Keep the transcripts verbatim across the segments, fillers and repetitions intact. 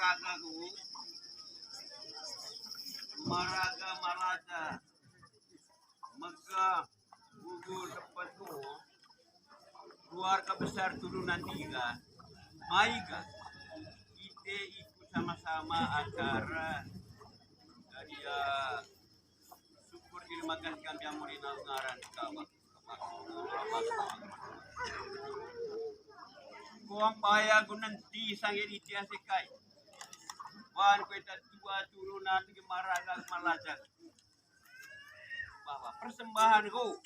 Maraga ku, maraga malaja, mega gugur tempat ku, keluarga besar turunan tiga, maiga, ite ikut sama-sama acara dari, eh, syukur terima kasih kami amuri ngaran kawan. Koang baya gunenti sange di tia sekai. Wan kue tua turunan di maraga malaja. Bahwa persembahan ku.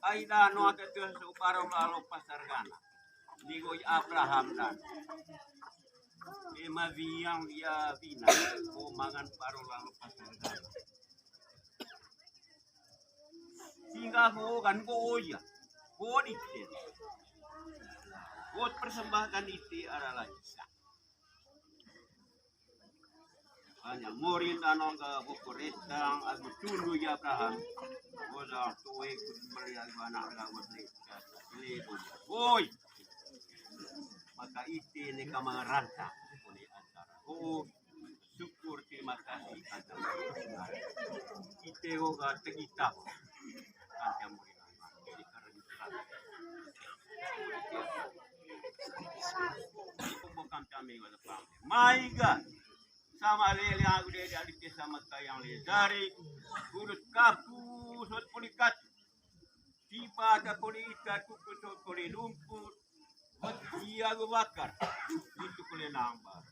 Ai dano aka tua so baro lalo pasar gana. Ni goi Abraham dan. Ema biang dia bina. Ko mangan baro lalo pasar gana. Sehingga ho kan ko oya. Ko dite. Buat persembahkan ite adalah Isa. Hanya murid anong ke buku retang, aku tunduk ya Abraham. Bodoh tuwe kut beli aku anak raga buat retang. Woi. Maka ite ne kamangaranta. Kone antara. Oh, syukur terima kasih kata. Ite oga tegitap. Kata murid. Maiga sama lele aku dede alite sama kayang lezari urut kapu sot polikat. Tiba ada polikat kuku sot kole lumpur. Ia gue bakar. Itu kole nambah.